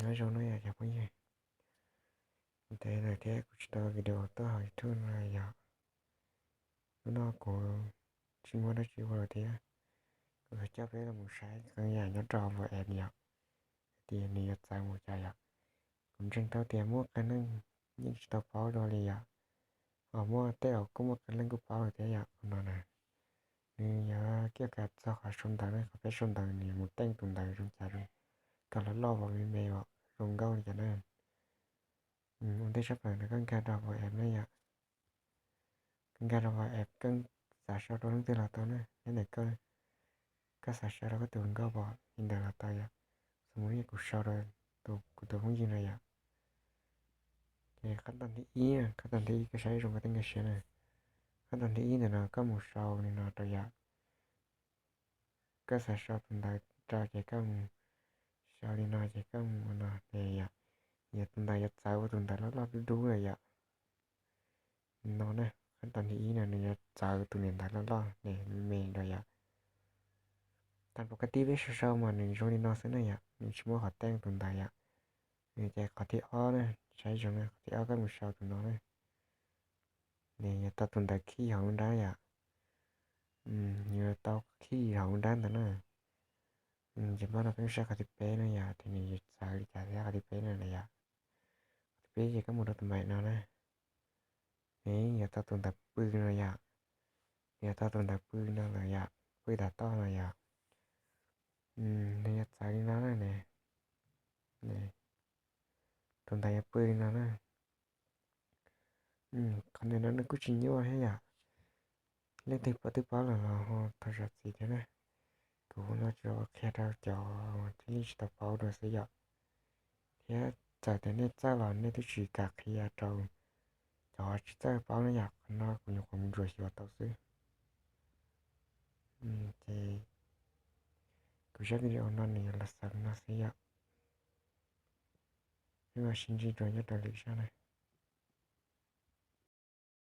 Nyob zoo no yog cov phooj ywg, ntev lawm thiab kuv tsis tau video tuaj hauv YouTube no yom. Hnub no kuv tsis muaj dab tsi ua lawm thiab, kuv coj peb los mus saib qee yam nyob rau Vauv App yom, tias nws yuav txawv mus cas yom. Kuv ntseeg tau tias muaj qee leej yeej tsis tau paub dua li yom, ho muaj tej uas kuj muaj qee leej kuj paub lawm thiab yom. Qhov no na, nws yuav kiaj kav txog qhov sau ntawv ne, qhov peb sau ntawv nws yuav mus teej tus ntawv zoo cas zoo, kom loj loj uas me me uas zoo nkauj li cas na. Ua ntej sab plaws no koj nkag rau Vauv App ne yom. Koj nkag rau Vauv App, koj xav sau rau leej twg los tau na, nyob ntawm koj, koj xav sau rau koj tus hluas nkauj pom li ntawd los tau yom. Xws li kuv sau rau kuv tus phooj ywg no yom. Ces qhab tog thib ib, qhab tog thib ib koj saib zoo koj thiaj nkag siab na. Qhab tog thib ib ntawm no koj mus sau li no rau yom. Koj xav sau tus ntawv rau ces koj mus sau li no ces koj mus no ces yom, yog tus ntawv yuav txawv ua tus ntawv loj loj dub dub lawm yom. No na, qhab tog thib ib no nws yuav txawv tus niam ntawv loj loj es me me rau yom. Tag nrho koj tib peb sau sau mas nws zoo li no xwb na yom, nws tsis muaj qhov teej tus ntawv yom. Nws ces qhov thib ob na, saib zoo na, qhov thib ob koj mus sau tus no na. Nws yuav tau tus ntawv khij hauv lub nrab yom. Yuav tau khij hauv lub nrab ntawd na. Ces npaj no peb saib qhov thib peb no yom, tias nws yuav txawv li cas thiab qhov thib peb no na yom. Qhov thib peb ces koj mus rau tus maim no na. Nws yuav tau tus ntawv pw no yom. Yuav tau tus ntawv pw no lawm yom, pw tom toj no yom. Nws yuav txawv li no na ne. Tus ntawv yuav pw li no na. Qhov ntawm no nws kuj tsis nyuaj thiab yom. Leej twg paub twb paub lawm los ho thov zam txim thiab na. Kuv no tsuas qhia rau cov cia li tsis tau paub dua xwb yom. Thiab txawm tias nej txawj los nej twb tsis kam qhia rau cov tsis txawj paub na yom, qhov no kuv nyuam qhuav mus ntsuas xyuas tau xwb. Ces kuv zaj video no nws yuav los xaus no xwb yom. Peb mam sib ntsib dua nyob rau lwm zaj na.